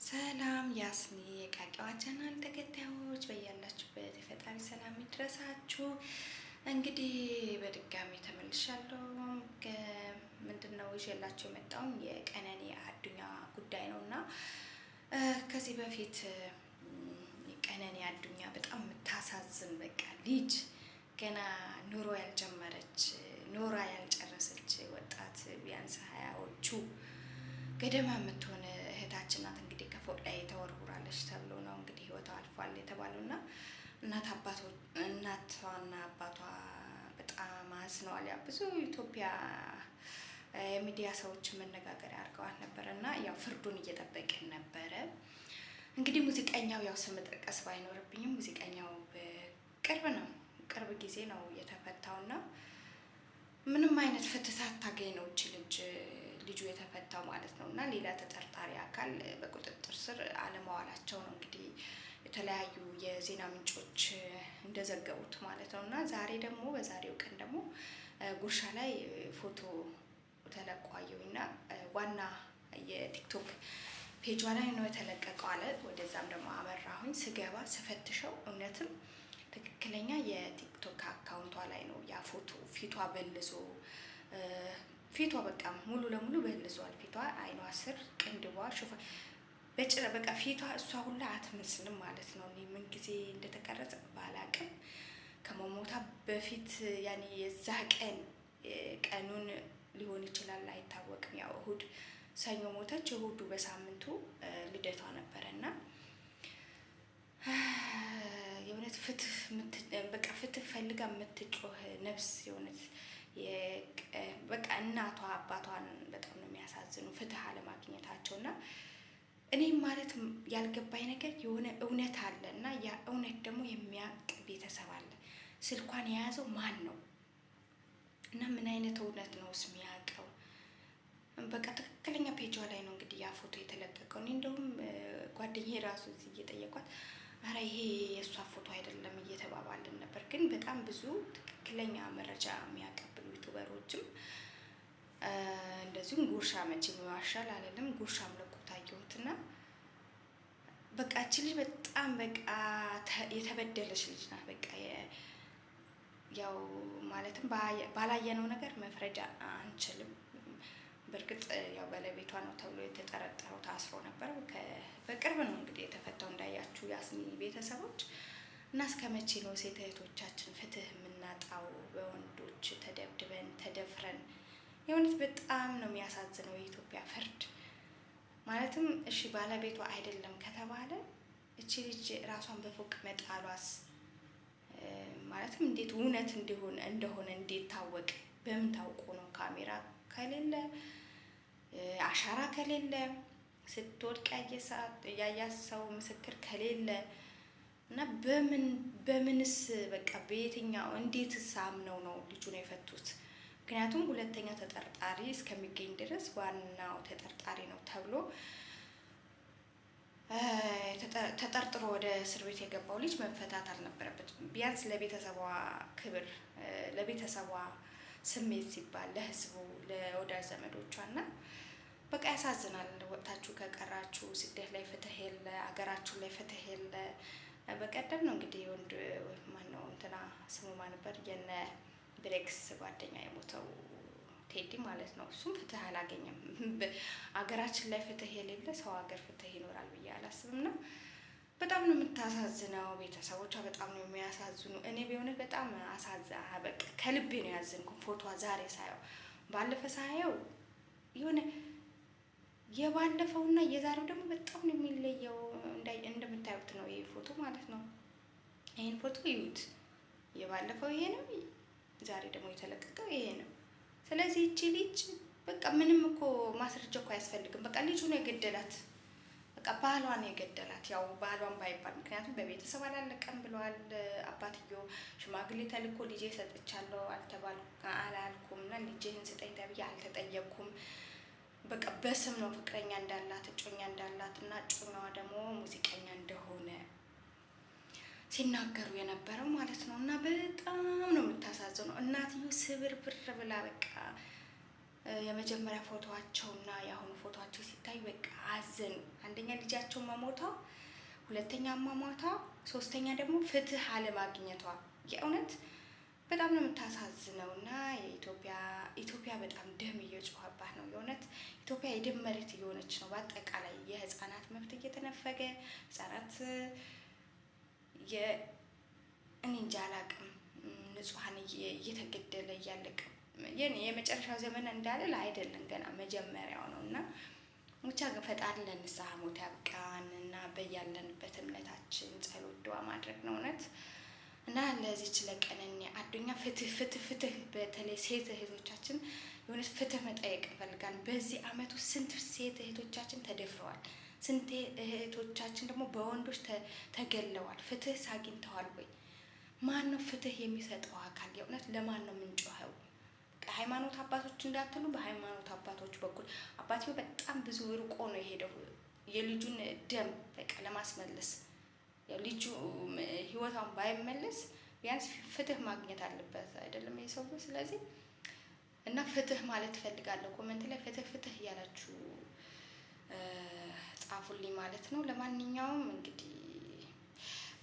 ሰላም ያስኒ የቃቂዋ ቻናል ተከታዮች በያላችሁበት የፈጣሪ ሰላም ይድረሳችሁ። እንግዲህ በድጋሚ ተመልሻለሁ። ምንድን ነው ይዤላችሁ የመጣውን የቀነኒ አዱኛ ጉዳይ ነው እና ከዚህ በፊት ቀነኒ አዱኛ በጣም የምታሳዝን በቃ ልጅ ገና ኑሮ ያልጀመረች ኖራ ያልጨረሰች ወጣት ቢያንስ 20ዎቹ ገደማ የምትሆን እህታችን ናት። እንግዲህ ከፎቅ ላይ ተወርውራለች ተብሎ ነው እንግዲህ ህይወቷ አልፏል የተባለው እና እናቷና አባቷ በጣም አዝነዋል። ያው ብዙ ኢትዮጵያ የሚዲያ ሰዎች መነጋገሪያ አድርገዋት ነበረ እና ያው ፍርዱን እየጠበቅን ነበረ። እንግዲህ ሙዚቀኛው ያው ስም ጠቀስ ባይኖርብኝም ሙዚቀኛው ቅርብ ነው ቅርብ ጊዜ ነው የተፈታውና ምንም አይነት ፍትህ ሳታገኝ ነው እች ልጅ ልጁ የተፈታው ማለት ነው። እና ሌላ ተጠርጣሪ አካል በቁጥጥር ስር አለመዋላቸው ነው እንግዲህ የተለያዩ የዜና ምንጮች እንደዘገቡት ማለት ነው። እና ዛሬ ደግሞ በዛሬው ቀን ደግሞ ጉርሻ ላይ ፎቶ ተለቆ አየሁኝ እና ዋና የቲክቶክ ፔጇ ላይ ነው የተለቀቀው አለ። ወደዛም ደግሞ አመራሁኝ። ስገባ ስፈትሸው እውነትም ትክክለኛ የቲክቶክ አካውንቷ ላይ ነው ያ ፎቶ። ፊቷ በልዞ ፊቷ በቃ ሙሉ ለሙሉ በልዟል። ፊቷ አይኗ ስር ቅንድቧ ሹፋ በጭረ በቃ ፊቷ እሷ ሁላ አትመስልም ማለት ነው። እኔ ምን ጊዜ እንደተቀረጸ ባላቅም ከመሞታ በፊት ያኔ የዛ ቀን ቀኑን ሊሆን ይችላል አይታወቅም። ያው እሁድ ሰኞ ሞተች። እሁዱ በሳምንቱ ልደቷ ነበረ እና የእውነት ፍትህ በቃ ፍትህ ፈልጋ የምትጮህ ነፍስ የእውነት በቃ እናቷ አባቷን በጣም ነው የሚያሳዝኑ ፍትህ አለማግኘታቸው እና እኔም ማለት ያልገባኝ ነገር የሆነ እውነት አለ እና ያ እውነት ደግሞ የሚያውቅ ቤተሰብ አለ። ስልኳን የያዘው ማን ነው? እና ምን አይነት እውነት ነው የሚያውቀው? በቃ ትክክለኛ ፔጇ ላይ ነው እንግዲህ ያ ፎቶ የተለቀቀው። እኔ እንደውም ጓደኛዬ ራሱ እዚህ እየጠየቋት አረ ይሄ የእሷ ፎቶ አይደለም እየተባባልን ነበር። ግን በጣም ብዙ ትክክለኛ መረጃ የሚያቀብሉ ዩቱበሮችም እንደዚሁም ጉርሻ መቼም ይዋሻል አለንም ጉርሻም ለቆ ታየሁትና በቃ እቺ ልጅ በጣም በቃ የተበደለች ልጅ ናት። በቃ ያው ማለትም ባላየነው ነገር መፍረጃ አንችልም። በእርግጥ ያው ባለቤቷ ነው ተብሎ የተጠረጠረው ታስሮ ነበር። በቅርብ ነው እንግዲህ የተፈታው እንዳያችሁ ያስኒ ቤተሰቦች እና እስከ መቼ ነው ሴት እህቶቻችን ፍትህ የምናጣው? በወንዶች ተደብድበን ተደፍረን የእውነት በጣም ነው የሚያሳዝነው የኢትዮጵያ ፍርድ። ማለትም እሺ ባለቤቷ አይደለም ከተባለ እቺ ልጅ ራሷን በፎቅ መጣሏስ ማለትም እንዴት እውነት እንዲሆን እንደሆነ እንዴት ታወቀ? በምን ታውቆ ነው? ካሜራ ከሌለ አሻራ ከሌለ ስትወድቅ ያያት ሰው ምስክር ከሌለ እና በምን በምንስ በቃ በየትኛው እንዴትስ አምነው ነው ልጁን የፈቱት? ምክንያቱም ሁለተኛ ተጠርጣሪ እስከሚገኝ ድረስ ዋናው ተጠርጣሪ ነው ተብሎ ተጠርጥሮ ወደ እስር ቤት የገባው ልጅ መፈታት አልነበረበትም። ቢያንስ ለቤተሰቧ ክብር፣ ለቤተሰቧ ስሜት ሲባል ለሕዝቡ፣ ለወዳጅ ዘመዶቿ እና በቃ ያሳዝናል። ወጥታችሁ ከቀራችሁ ስደት ላይ ፍትህ የለ፣ አገራችሁ ላይ ፍትህ የለ። በቀደም ነው እንግዲህ ወንድ ማነው እንትና ስሙ ማን ነበር የነ ብሬክስ ጓደኛ የሞተው ቴዲ ማለት ነው። እሱም ፍትህ አላገኘም። አገራችን ላይ ፍትህ የሌለ ሰው ሀገር ፍትህ ይኖራል ብዬ አላስብም። ና በጣም ነው የምታሳዝነው። ቤተሰቦቿ በጣም ነው የሚያሳዝኑ። እኔ ቢሆን በጣም አሳዛ በቃ ከልቤ ነው ያዘንኩ። ፎቶዋ ዛሬ ሳየው ባለፈ ሳየው የሆነ የባለፈውና የዛሬው ደግሞ በጣም ነው የሚለየው። እንደምታዩት ነው ይሄ ፎቶ ማለት ነው። ይህን ፎቶ ይዩት። የባለፈው ይሄ ነው፣ ዛሬ ደግሞ የተለቀቀው ይሄ ነው። ስለዚህ እቺ ልጅ በቃ ምንም እኮ ማስረጃ እኮ አያስፈልግም። በቃ ልጁ ነው የገደላት። በቃ ባሏ ነው የገደላት። ያው ባሏን ባይባል ምክንያቱም በቤተሰብ አላለቀም ብለዋል አባትየው። ሽማግሌ ተልኮ ልጄ ሰጥቻለሁ አልተባልኩም አላልኩም እና ልጄን ስጠኝ ተብዬ አልተጠየቅኩም። በቃ በስም ነው ፍቅረኛ እንዳላት እጮኛ እንዳላት እና እጮኛዋ ደግሞ ሙዚቀኛ እንደሆነ ሲናገሩ የነበረው ማለት ነው። እና በጣም ነው የምታሳዝነው። እናትዮ ስብርብር ብላ በቃ የመጀመሪያ ፎቶዋቸውና የአሁኑ ፎቶዋቸው ሲታይ በቃ አዘኑ። አንደኛ ልጃቸው መሞቷ፣ ሁለተኛ አሟሟቷ፣ ሶስተኛ ደግሞ ፍትህ አለማግኘቷ የእውነት በጣም ነው የምታሳዝነው። እና የኢትዮጵያ ኢትዮጵያ በጣም ደም እየጮኸባት ነው። የእውነት ኢትዮጵያ የደም መሬት እየሆነች ነው። በአጠቃላይ የህፃናት መብት እየተነፈገ ህጻናት እኔ እንጃ አላቅም፣ ንጹሐን እየተገደለ እያለቀ የኔ የመጨረሻው ዘመን እንዳልል አይደለም ገና መጀመሪያው ነው። እና ብቻ ፈጣሪ ለንስሐ ሞት ያብቃን እና በያለንበት እምነታችን ጸሎት ድዋ ማድረግ ነው እውነት። እና ለዚች ለቀነኒ አዱኛ ፍትህ ፍትህ ፍትህ፣ በተለይ ሴት እህቶቻችን የእውነት ፍትህ መጠየቅ እንፈልጋለን። በዚህ አመቱ ስንት ሴት እህቶቻችን ተደፍረዋል። ስንት እህቶቻችን ደግሞ በወንዶች ተገለዋል። ፍትህ አግኝተዋል ወይ? ማን ነው ፍትህ የሚሰጠው አካል? የእውነት ለማን ነው የምንጮኸው? ሃይማኖት አባቶች እንዳትሉ፣ በሃይማኖት አባቶች በኩል አባትየው በጣም ብዙ ርቆ ነው የሄደው የልጁን ደም በቃ ለማስመለስ። ልጁ ህይወቷን ባይመለስ ቢያንስ ፍትህ ማግኘት አለበት አይደለም የሰው። ስለዚህ እና ፍትህ ማለት እፈልጋለሁ። Comment ላይ ፍትህ ፍትህ እያላችሁ ጻፉልኝ ማለት ነው። ለማንኛውም እንግዲህ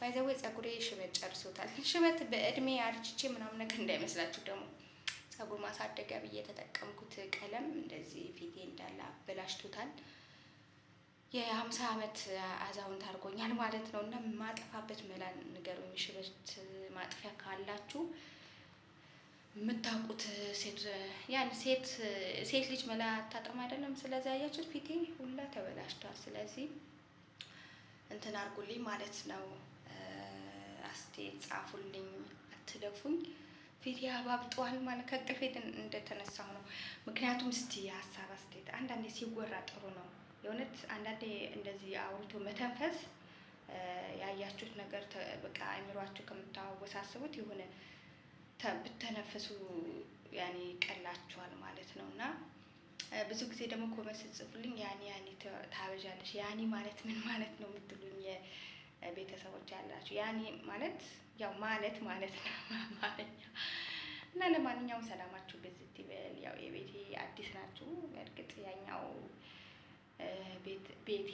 by the way ጸጉሬ ሽበት ጨርሶታል። ሽበት በእድሜ አርጅቼ ምናምን ነገር እንዳይመስላችሁ ደግሞ ጸጉር ማሳደጊያ ብዬ የተጠቀምኩት ቀለም እንደዚህ ፊቴ እንዳለ አበላሽቶታል። የ50 ዓመት አዛውንት አድርጎኛል ማለት ነው። እና ማጠፋበት መላ ንገሩኝ። ሽበት ማጥፊያ ካላችሁ የምታውቁት ሴት ያን ሴት ሴት ልጅ መላ አታጣም አይደለም። ስለዚህ አያችሁት ፊቴ ሁላ ተበላሽቷል። ስለዚህ እንትን አድርጉልኝ ማለት ነው። አስተያየት ጻፉልኝ፣ አትለፉኝ። ፊቴ አባብጧል ማለት ከእንቅልፌ እንደተነሳሁ ነው። ምክንያቱም እስቲ ሀሳብ አስተያየት አንዳንዴ ሲወራ ጥሩ ነው። የእውነት አንዳንዴ እንደዚህ አውርቶ መተንፈስ ያያችሁት ነገር በቃ አይምሯችሁ ከምታወሳስቡት የሆነ ብተነፍሱ ያኔ ይቀላችኋል ማለት ነው። እና ብዙ ጊዜ ደግሞ comment ስትጽፉልኝ ያኔ ያኔ ታበዣለሽ፣ ያኔ ማለት ምን ማለት ነው የምትሉኝ ቤተሰቦች ያላችሁ፣ ያኔ ማለት ያው ማለት ማለት ነው አማርኛ። እና ለማንኛውም ሰላማችሁ ብዝት ይበል። ያው የቤቴ አዲስ ናችሁ። በእርግጥ ያኛው ቤቴ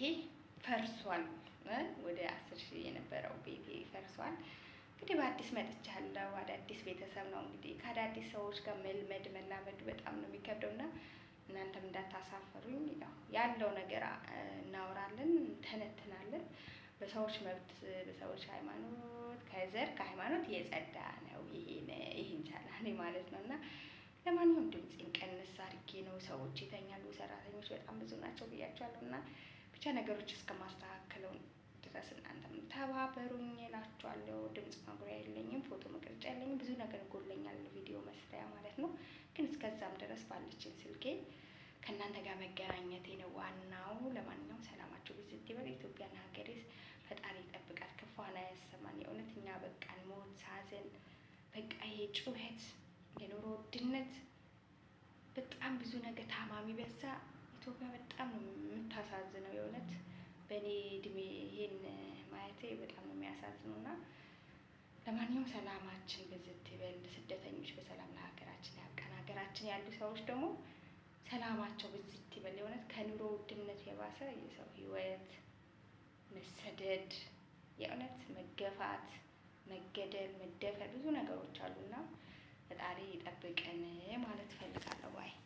ፈርሷል። ወደ 10,000 የነበረው ቤቴ ፈርሷል። እንግዲህ በአዲስ መጥቻለሁ። አዳዲስ ቤተሰብ ነው እንግዲህ ከአዳዲስ ሰዎች ጋር መልመድ መላመዱ በጣም ነው የሚከብደው እና እናንተም እንዳታሳፍሩኝ ያው ያለው ነገር እናወራለን፣ እንተነትናለን። በሰዎች መብት፣ በሰዎች ሃይማኖት፣ ከዘር ከሃይማኖት የጸዳ ነው ይሄን ቻናል ማለት ነው። እና ለማንኛውም ድምፄን ቀንስ አድርጌ ነው፣ ሰዎች ይተኛሉ፣ ሰራተኞች በጣም ብዙ ናቸው ብያቸዋለሁ። እና ብቻ ነገሮች እስከማስተካከለው ድረስ እናንተም ተባበሩኝ እላችኋለሁ። ድምጽ ማጉያ የለኝም፣ ፎቶ መቅረጫ የለኝም፣ ብዙ ነገር ጎድሎኛል፣ ቪዲዮ መስሪያ ማለት ነው። ግን እስከዛም ድረስ ባለችን ስልኬ ከእናንተ ጋር መገናኘቴ ነው ዋናው። ለማንኛውም ሰላማችሁ ብዝት ይበል። ኢትዮጵያን ሀገሬ ፈጣሪ ይጠብቃት፣ ክፉዋን አያሰማን። የእውነት እኛ በቃን ሞት፣ ሀዘን፣ በቃ ይሄ ጩኸት፣ የኑሮ ውድነት፣ በጣም ብዙ ነገር ታማሚ በዛ። ኢትዮጵያ በጣም ነው የምታሳዝነው። የእውነት በእኔ እድሜ ይሄን ማየቴ በጣም ነው የሚያሳዝነው። እና ለማንኛውም ሰላማችን ብዝት ይበል። ስደተኞች በሰላም ለሀገራችን ያብቃን። ሀገራችን ያሉ ሰዎች ደግሞ ሰላማቸው ብዝት ይበል። የእውነት ከኑሮ ውድነት የባሰ የሰው ሕይወት መሰደድ፣ የእውነት መገፋት፣ መገደል፣ መደፈር ብዙ ነገሮች አሉና ፈጣሪ ይጠብቀን ማለት እፈልጋለሁ። Bye.